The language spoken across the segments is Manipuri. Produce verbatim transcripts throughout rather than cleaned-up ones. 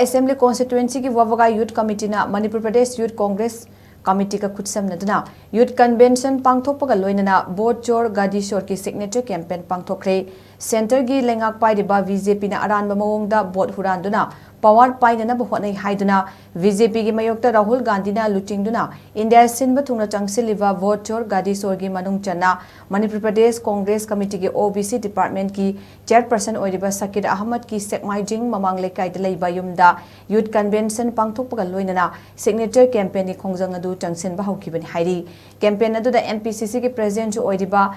Assembly Constituency ꯒꯤ ꯋꯥꯕꯒꯥꯏ Youth Committee ꯅ Manipur Pradesh Youth Congress Committee ꯒ ꯈꯨꯠꯁꯝꯅꯗꯨꯅ Youth Convention ꯄꯥꯡꯊꯣꯛꯄꯒ ꯂꯣꯏꯅꯅ Vote Chor Gadi Chor ꯒꯤ signature campaign ꯄꯥꯡꯊꯣꯛꯈ꯭ꯔꯦ꯫ Centre ꯒꯤ ꯂꯩꯉꯥꯛ ꯄꯥꯏꯔꯤꯕ B J P ꯅ ꯑꯔꯥꯟꯕ ꯃꯑꯣꯡꯗ vote ꯍꯨꯔꯥꯟꯗꯨꯅ power ꯄꯥꯏꯅꯅꯕ ꯍꯣꯠꯅꯩ ꯍꯥꯏꯗꯨꯅ B J P ꯒꯤ ꯃꯥꯌꯣꯛꯇ ꯔꯥꯍꯨꯜ ꯒꯥꯟꯙꯤꯅ ꯂꯨꯆꯤꯡꯗꯨꯅ ꯏꯟꯗꯤꯌꯥ ꯁꯤꯟꯕ ꯊꯨꯡꯅ ꯆꯪꯁꯤꯜꯂꯤꯕ Vote Chor Gadi Chor ꯒꯤ ꯃꯅꯨꯡ ꯆꯟꯅ Manipur Pradesh Congress Committee ꯒꯤ O B C department ꯀꯤ chairperson ꯑꯣꯏꯔꯤꯕ ꯁꯀꯤꯔ ꯑꯍꯃꯗꯀꯤ ꯁꯦꯛꯃꯥꯏꯖꯤꯡ ꯃꯃꯥꯡ ꯂꯩꯀꯥꯏꯗ ꯂꯩꯕ ꯌꯨꯝꯗ Youth Convention ꯄꯥꯡꯊꯣꯛꯄꯒ ꯂꯣꯏꯅꯅ signature campaign ꯒꯤ ꯈꯣꯡꯖꯪ ꯑꯗꯨ ꯆꯪꯁꯤꯟꯕ ꯍꯧꯈꯤꯕꯅꯤ ꯍꯥꯏꯔꯤ꯫ Campaign ꯑꯗꯨꯗ M P C C ꯒꯤ president ꯁꯨ ꯑꯣꯏꯔꯤꯕ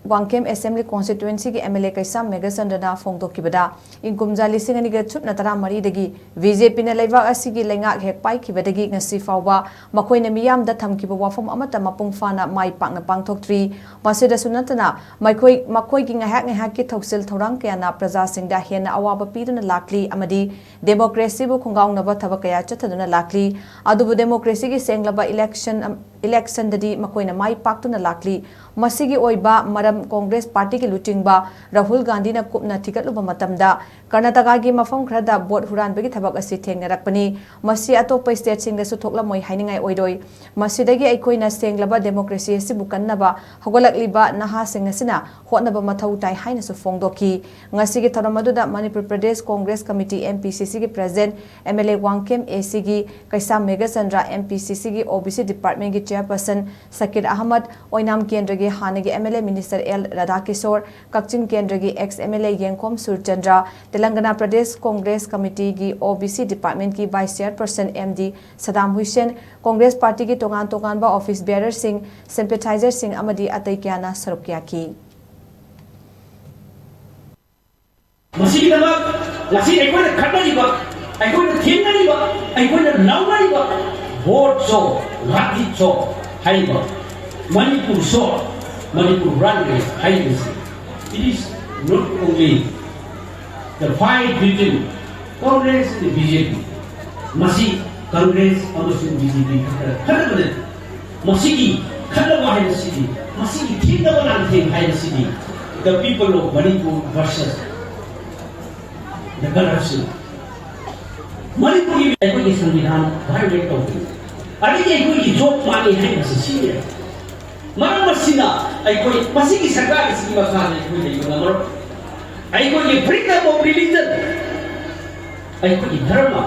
ꯋꯥꯡꯈꯦꯝ Assembly Constituency ꯒꯤ M L A ꯀꯩꯁꯥꯝ ꯃꯦꯘꯆꯟꯗ꯭ꯔꯅ ꯐꯣꯡꯗꯣꯛꯈꯤꯕꯗ, ꯏꯪ ꯀꯨꯝꯖꯥ ꯂꯤꯁꯤꯡ ꯑꯅꯤꯒ ꯁꯨꯞꯅ ꯇꯔꯥꯃꯔꯤꯗꯒꯤ B J P ꯅ ꯂꯩꯕꯥꯛ ꯑꯁꯤꯒꯤ ꯂꯩꯉꯥꯛ ꯍꯦꯛ ꯄꯥꯏꯈꯤꯕꯗꯒꯤ ꯉꯁꯤ ꯐꯥꯎꯕ ꯃꯈꯣꯏꯅ ꯃꯤꯌꯥꯝꯗ ꯊꯝꯈꯤꯕ ꯋꯥꯐꯝ ꯑꯃꯠꯇ ꯃꯄꯨꯡ ꯐꯥꯅ ꯃꯥꯏ ꯄꯥꯛꯅ ꯄꯥꯡꯊꯣꯛꯇ꯭ꯔꯤ꯫ ꯃꯁꯤꯗꯁꯨ ꯅꯠꯇꯅ, ꯃꯈꯣꯏ, ꯃꯈꯣꯏꯒꯤ ꯉꯥꯏꯍꯥꯛ ꯉꯥꯏꯍꯥꯛꯀꯤ ꯊꯧꯁꯤꯜ ꯊꯧꯔꯥꯡ ꯀꯌꯥꯅ ꯄ꯭ꯔꯖꯥꯁꯤꯡꯗ ꯍꯦꯟꯅ ꯑꯋꯥꯕ ꯄꯤꯗꯨꯅ ꯂꯥꯛꯂꯤ ꯑꯃꯗꯤ democracy ꯕꯨ ꯈꯣꯡꯒꯥꯎꯅꯕ ꯊꯕꯛ ꯀꯌꯥ ꯆꯠꯊꯗꯨꯅ ꯂꯥꯛꯂꯤ꯫ ꯑꯗꯨꯕꯨ democracy ꯒꯤ ꯁꯦꯡꯂꯕ election ꯑꯝ-, election ꯗꯗꯤ ꯃꯈꯣꯏꯅ ꯃꯥꯏ ꯄꯥꯛꯇꯨꯅ ꯂꯥꯛꯂꯤ꯫ ꯃꯁꯤꯒꯤ ꯑꯣꯏꯕ ꯃꯔꯝ Congress party ꯒꯤ ꯂꯨꯆꯤꯡꯕ ꯔꯥꯍꯨꯜ ꯒꯥꯟꯙꯤꯅ ꯀꯨꯞꯅ ꯊꯤꯒꯠꯂꯨꯕ ꯃꯇꯝꯗ, ꯀꯔꯅꯥꯇꯀꯥꯒꯤ ꯃꯐꯝ ꯈꯔꯗ vote ꯍꯨꯔꯥꯟꯕꯒꯤ ꯊꯕꯛ ꯑꯁꯤ ꯊꯦꯡꯅꯔꯛꯄꯅꯤ꯫ ꯃꯁꯤ ꯑꯇꯣꯞꯄ state ꯁꯤꯡꯗꯁꯨ ꯊꯣꯛꯂꯝꯃꯣꯏ ꯍꯥꯏꯅꯤꯡꯉꯥꯏ ꯑꯣꯏꯔꯣꯏ꯫ ꯃꯁꯤꯗꯒꯤ ꯑꯩꯈꯣꯏꯅ ꯁꯦꯡꯂꯕ democracy ꯑꯁꯤꯕꯨ ꯀꯟꯅꯕ ꯍꯧꯒꯠꯂꯛꯂꯤꯕ ꯅꯍꯥꯁꯤꯡ ꯑꯁꯤꯅ ꯍꯣꯠꯅꯕ ꯃꯊꯧ ꯇꯥꯏ ꯍꯥꯏꯅꯁꯨ ꯐꯣꯡꯗꯣꯛꯈꯤ꯫ ꯉꯁꯤꯒꯤ ꯊꯧꯔꯝ ꯑꯗꯨꯗ Manipur Pradesh Congress Committee, M P C C ꯒꯤ president, M L A Wangkhem, A C ꯒꯤ ꯀꯩꯁꯥꯝ Meghachandra, M P C C ꯒꯤ O B C department ꯒꯤ chairperson ꯁꯀꯤꯔ ꯑꯍꯃꯗ, ꯑꯣꯏꯅꯥꯝ ꯀꯦꯟꯗ꯭ꯔꯒꯤ ꯍꯥꯟꯅꯒꯤ M L A minister L ꯔꯥꯙꯥꯀꯤꯁꯣꯔ, ꯀꯛꯆꯤꯡ ꯀꯦꯟꯗ꯭ꯔꯒꯤ ex M L A ꯌꯦꯡꯈꯣꯝ ꯁꯨꯔꯆꯟꯗ꯭ꯔ, ꯇꯦꯂꯪꯒꯅꯥ Pradesh Congress ꯀꯃꯤꯇꯤꯒꯤ O B C department ꯀꯤ vice chairperson M D ꯁꯗꯥꯝ ꯍꯨꯏꯁꯦꯟ, ꯀꯣꯡꯒ꯭ꯔꯦꯁ party ꯒꯤ ꯇꯣꯉꯥꯟ ꯇꯣꯉꯥꯟꯕ office bearer ꯁꯤꯡ, sympathizer ꯁꯤꯡ ꯑꯃꯗꯤ ꯑꯇꯩ ꯀꯌꯥꯅ ꯁꯔꯨꯛ ꯌꯥꯈꯤ꯫ ꯃꯁꯤꯒꯤꯗꯃꯛ ꯉꯁꯤ ꯑꯩꯈꯣꯏꯅ ꯈꯠꯅꯔꯤꯕ, ꯑꯩꯈꯣꯏꯅ ꯊꯦꯡꯅꯔꯤꯕ, ꯑꯩꯈꯣꯏꯅ ꯂꯥꯎꯅꯔꯤꯕ Vote Chor, Gadi Chor ꯍꯥꯏꯔꯤꯕ, Manipur Chor, Manipur ꯍꯨꯔꯥꯟꯕꯅꯤ ꯍꯥꯏꯔꯤꯕꯁꯤ, it is not only the fight between Congress and B J P, ꯃꯁꯤ Congress ꯑꯃꯁꯨꯡ B J P ꯈꯛꯇ ꯈꯠꯅꯕ ꯅꯠꯇꯦ꯫ ꯃꯁꯤꯒꯤ ꯈꯠꯅꯕ ꯍꯥꯏꯕꯁꯤꯗꯤ, ꯃꯁꯤꯒꯤ ꯊꯦꯡꯅꯕ ꯂꯥꯟꯊꯦꯡ ꯍꯥꯏꯕꯁꯤꯗꯤ, the people of Manipur versus the corruption꯫ ꯃꯅꯤꯄꯨꯔꯒꯤ ꯑꯩꯈꯣꯏꯒꯤ ꯁꯪꯕꯤꯙꯥꯟ violate ꯇꯧꯕꯅꯤ꯫ ꯑꯗꯒꯤ ꯑꯩꯈꯣꯏꯒꯤ ꯖꯣꯕ ꯃꯥꯡꯉꯤ ꯍꯥꯏꯕꯁꯤ ꯁꯤꯅꯦ꯫ ꯃꯔꯝ ꯑꯁꯤꯅ ꯑꯩꯈꯣꯏ ꯃꯁꯤꯒꯤ ꯁꯔꯀꯥꯔ ꯑꯁꯤꯒꯤ ꯃꯈꯥꯗ ꯑꯩꯈꯣꯏ ꯂꯩꯕ ꯉꯝꯃꯔꯣꯏ꯫ ꯑꯩꯈꯣꯏꯒꯤ freedom of religion, ꯑꯩꯈꯣꯏꯒꯤ ꯙꯔꯃ,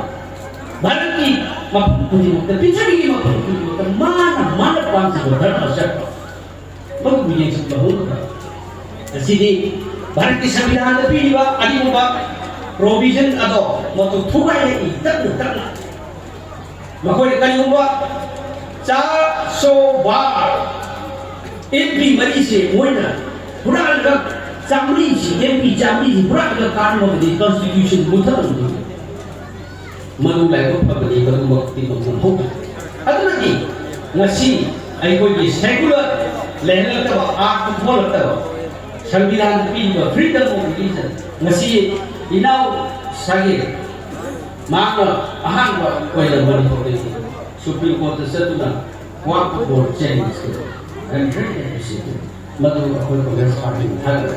ꯚꯥꯔꯠꯀꯤ ꯃꯐꯝ ꯈꯨꯗꯤꯡꯃꯛꯇ, ꯄ꯭ꯔꯤꯊꯤꯕꯤꯒꯤ ꯃꯐꯝ ꯈꯨꯗꯤꯡꯃꯛꯇ ꯃꯥꯅ ꯃꯥꯅ ꯄꯥꯝꯖꯕ ꯙꯔꯃ ꯆꯠꯄ, ꯃꯗꯨꯕꯨ ꯌꯦꯡꯁꯤꯟꯕ ꯍꯧꯅꯕ꯫ ꯉꯁꯤꯗꯤ ꯚꯥꯔꯠꯀꯤ ꯁꯪꯕꯤꯙꯥꯟꯗ ꯄꯤꯔꯤꯕ ꯑꯗꯨꯒꯨꯝꯕ provision ꯑꯗꯣ ꯃꯗꯨ ꯊꯨꯒꯥꯏꯔꯛꯏ ꯇꯞꯅ ꯇꯞꯅ꯫ ꯃꯈꯣꯏꯅ ꯀꯔꯤꯒꯨꯝꯕ ꯆꯥ ꯁꯣ ꯕꯥꯔ ꯑꯦꯝ ꯄꯤ ꯃꯔꯤꯁꯦ ꯃꯣꯏꯅ ꯍꯨꯔꯥꯜꯂꯒ ꯆꯥꯃꯔꯤꯁꯤ, ꯑꯦꯝ ꯄꯤ ꯆꯥꯃꯔꯤꯁꯤ ꯍꯨꯔꯥꯜꯂꯒ ꯀꯥꯟꯅꯕꯗꯤ constitution ꯃꯨꯊꯠꯂꯝꯗꯣꯏꯅꯤ꯫ ꯃꯗꯨ ꯂꯥꯏꯕꯛ ꯐꯕꯅꯤ, ꯃꯗꯨꯃꯛꯇꯤ ꯃꯐꯝ ꯍꯧꯗ꯭ꯔꯦ꯫ ꯑꯗꯨꯅꯗꯤ ꯉꯁꯤ ꯑꯩꯈꯣꯏꯒꯤ secular ꯂꯩꯍꯜꯂꯛꯇꯕ, ꯑꯥꯔꯠ ꯊꯣꯛꯍꯜꯂꯛꯇꯕ, ꯁꯪꯕꯤꯙꯥꯟꯗ ꯄꯤꯔꯤꯕ freedom of religion, ꯉꯁꯤ ꯏꯅꯥꯎ ꯁꯥꯒꯦ ꯃꯍꯥꯛꯅ ꯑꯍꯥꯟꯕ ꯑꯣꯏꯅ ꯃꯅꯤꯄꯨꯔꯗꯒꯤ Supreme Courtꯇ ꯆꯠꯇꯨꯅ work for change ꯀꯟꯇ꯭ꯔꯦꯛ ꯃꯗꯨ ꯑꯩꯈꯣꯏ ꯀꯣꯡꯒ꯭ꯔꯦꯁ ꯄꯥꯔꯇꯤꯅ ꯊꯥꯒꯠꯂꯦ꯫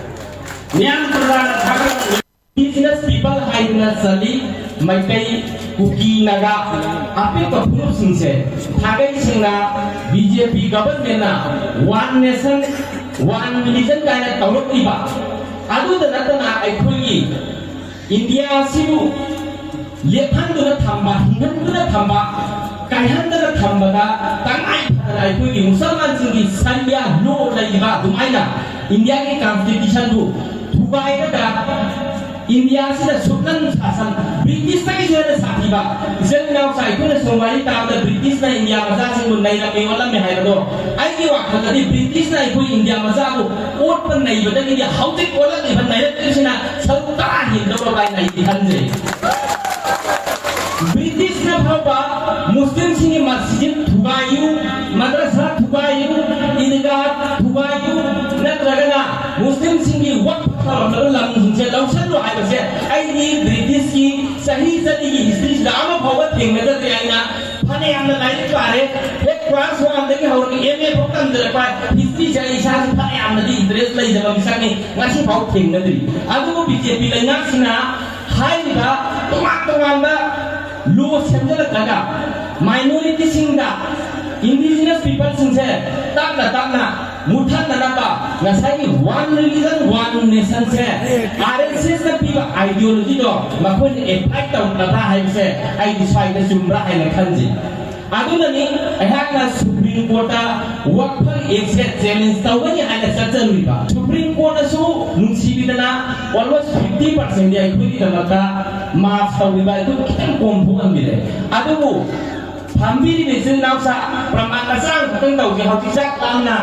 ꯃꯤꯌꯥꯝ ꯄ꯭ꯔꯖꯥꯅ ꯊꯥꯒꯠꯂꯕ Indigenous People ꯍꯥꯏꯗꯨꯅ ꯆꯜꯂꯤ꯫ ꯃꯩꯇꯩ, ꯀꯨꯀꯤ, ꯅꯥꯒꯥ, ꯑꯄꯤꯛꯄ ꯐꯨꯔꯨꯞꯁꯤꯡꯁꯦ ꯊꯥꯒꯩ ꯁꯦꯡꯅ ꯕꯤ ꯖꯦ ꯄꯤ governmentꯅ One Nation, One Religion ꯀꯥꯏꯅ ꯇꯧꯔꯛꯂꯤꯕ, ꯑꯗꯨꯗ ꯅꯠꯇꯅ ꯑꯩꯈꯣꯏꯒꯤ ꯏꯟꯗꯤꯌꯥ ꯑꯁꯤꯕꯨ ꯂꯦꯞꯍꯟꯗꯨꯅ ꯊꯝꯕ, ꯍꯤꯡꯍꯟꯗꯨꯅ ꯊꯝꯕ, ꯀꯥꯏꯍꯟꯗꯅ ꯊꯝꯕꯗ ꯇꯉꯥꯏ ꯐꯗꯅ ꯑꯩꯈꯣꯏꯒꯤ ꯃꯨꯁꯜꯃꯥꯟꯁꯤꯡꯒꯤ ꯁꯔꯤꯌꯥ ꯂꯣ ꯂꯩꯔꯤꯕ ꯑꯗꯨꯃꯥꯏꯅ ꯏꯟꯗꯤꯌꯥꯒꯤ constitutionꯕꯨ ꯊꯨꯒꯥꯏꯔꯒ ꯏꯟꯗꯤꯌꯥꯁꯤꯗ ꯁꯨꯞꯅꯟ ꯁꯥꯁꯟ, ꯕ꯭ꯔꯤꯇꯤꯁꯇꯒꯤꯁꯨ ꯍꯦꯟꯅ ꯁꯥꯊꯤꯕ, ꯏꯆꯤꯜ ꯏꯅꯥꯎꯁꯥ ꯑꯩꯈꯣꯏꯅ ꯁꯨꯝ ꯋꯥꯔꯤ ꯇꯥꯕꯗ ꯕ꯭ꯔꯤꯇꯤꯁꯅ ꯏꯟꯗꯤꯌꯥ ꯃꯆꯥꯁꯤꯡꯕꯨ ꯅꯩꯔꯝꯃꯤ ꯑꯣꯠꯂꯝꯃꯤ ꯍꯥꯏꯕꯗꯣ, ꯑꯩꯒꯤ ꯋꯥꯈꯜꯗꯗꯤ ꯕ꯭ꯔꯤꯇꯤꯁꯅ ꯑꯩꯈꯣꯏ ꯏꯟꯗꯤꯌꯥ ꯃꯆꯥꯕꯨ ꯑꯣꯠꯄ ꯅꯩꯕꯗꯒꯤꯗꯤ ꯍꯧꯖꯤꯛ ꯑꯣꯜꯂꯛꯂꯤꯕ ꯅꯩꯔꯛꯂꯤꯕꯁꯤꯅ ꯁꯔꯨꯛ ꯇꯔꯥ ꯍꯦꯟꯗꯧꯔꯕ ꯍꯥꯏꯅ ꯑꯩꯗꯤ ꯈꯟꯖꯩ꯫ ꯕ꯭ꯔꯤꯇꯤꯁꯅ ꯐꯥꯎꯕ ꯃꯨꯁꯂꯤꯝꯁꯤꯡꯒꯤ ꯃꯁꯖꯤꯗ ꯊꯨꯒꯥꯏꯌꯨ, ꯃꯗ꯭ꯔꯁꯥ ꯊꯨꯒꯥꯏꯌꯨ, ꯏꯗꯤꯒꯥ ꯊꯨꯒꯥꯏꯌꯨ, ꯅꯠꯇ꯭ꯔꯒꯅ ꯃꯨꯁꯂꯤꯝꯁꯤꯡꯒꯤ ꯋꯛꯐ ꯊꯝꯂꯝꯂꯕ ꯂꯝꯁꯤꯡꯁꯦ ꯂꯧꯁꯤꯜꯂꯨ ꯍꯥꯏꯕꯁꯦ ꯑꯩꯗꯤ ꯕ꯭ꯔꯤꯇꯤꯁꯀꯤ ꯆꯍꯤ ꯆꯅꯤꯒꯤ historyꯁꯤꯗ ꯑꯃ ꯐꯥꯎꯕ ꯊꯦꯡꯅꯖꯗ꯭ꯔꯤ꯫ ꯑꯩꯅ ꯐꯅꯌꯥꯝꯅ ꯂꯥꯏꯔꯤꯛ ꯄꯥꯔꯦ, ꯍꯦꯛ class oneꯗꯒꯤ ꯍꯧꯔꯒ M A ꯐꯥꯎ ꯇꯝꯖꯔꯛꯄ historyꯁꯦ ꯑꯩ ꯏꯁꯥꯁꯨ ꯐꯅꯌꯥꯝꯅꯗꯤ interest ꯂꯩꯖꯕ ꯃꯤꯁꯛꯅꯤ, ꯉꯁꯤꯐꯥꯎ ꯊꯦꯡꯅꯗ꯭ꯔꯤ꯫ ꯑꯗꯨꯕꯨ ꯕꯤ ꯖꯦ ꯄꯤ ꯂꯩꯉꯥꯛꯁꯤꯅ ꯍꯥꯏꯔꯤꯕ ꯇꯣꯉꯥꯟ ꯇꯣꯉꯥꯟꯕ ꯂꯣ ꯁꯦꯝꯖꯤꯜꯂꯛꯂꯒ ꯃꯥꯏꯅꯣꯔꯤꯇꯤꯁꯤꯡꯗ, ꯏꯟꯗꯤꯖꯤꯅꯁ ꯄꯤꯄꯜꯁꯤꯡꯁꯦ ꯇꯞꯅ ꯇꯞꯅ ꯃꯨꯠꯊꯠꯅꯅꯕ ꯉꯁꯥꯏꯒꯤ ꯋꯥꯟ ꯔꯤꯂꯤꯖꯟ ꯋꯥꯟ ꯅꯦꯁꯟꯁꯦ ꯑꯥꯔ ꯑꯦꯁ ꯑꯦꯁꯅ ꯄꯤꯕ ꯑꯥꯏꯗꯤꯌꯣꯂꯣꯖꯤꯗꯣ ꯃꯈꯣꯏꯅ ꯑꯦꯄ꯭ꯂꯥꯏ ꯇꯧꯔꯛꯀꯗ꯭ꯔꯥ ꯍꯥꯏꯕꯁꯦ ꯑꯩꯗꯤ ꯁ꯭ꯋꯥꯏꯗ ꯆꯨꯝꯕ꯭ꯔꯥ ꯍꯥꯏꯅ ꯈꯟꯖꯩ꯫ ꯑꯗꯨꯅꯅꯤ ꯑꯩꯍꯥꯛꯅ ꯁꯨꯄ꯭ꯔꯤꯝ ꯀꯣꯔꯠꯇ ꯋꯥꯛꯐ ꯑꯦꯛꯁꯦ ꯆꯦꯂꯦꯟꯖ ꯇꯧꯒꯅꯤ ꯍꯥꯏꯅ ꯆꯠꯆꯔꯨꯔꯤꯕ꯫ ꯁꯨꯄ꯭ꯔꯤꯝ ꯀꯣꯔꯠꯅꯁꯨ ꯅꯨꯡꯁꯤꯕꯤꯗꯅ ꯑꯣꯜꯃꯣꯁ ꯐꯤꯐꯇꯤ ꯄꯥꯔꯁꯦꯟꯗꯤ ꯑꯩꯈꯣꯏꯒꯤꯗꯃꯛꯇ ꯃꯥꯐ ꯇꯧꯕꯤꯕ, ꯑꯩꯈꯣꯏ ꯈꯤꯇꯪ ꯀꯣꯝꯊꯣꯛꯍꯟꯕꯤꯔꯦ꯫ ꯑꯗꯨꯕꯨ ꯐꯝꯕꯤꯔꯤꯕ ꯏꯆꯤꯜ ꯏꯅꯥꯎꯁꯥ, ꯄ꯭ꯔꯃꯥꯟ ꯃꯆꯥ ꯑꯃꯈꯛꯇꯪ ꯇꯧꯒꯦ꯫ ꯍꯧꯖꯤꯛ ꯆꯥꯛ ꯂꯥꯝꯅ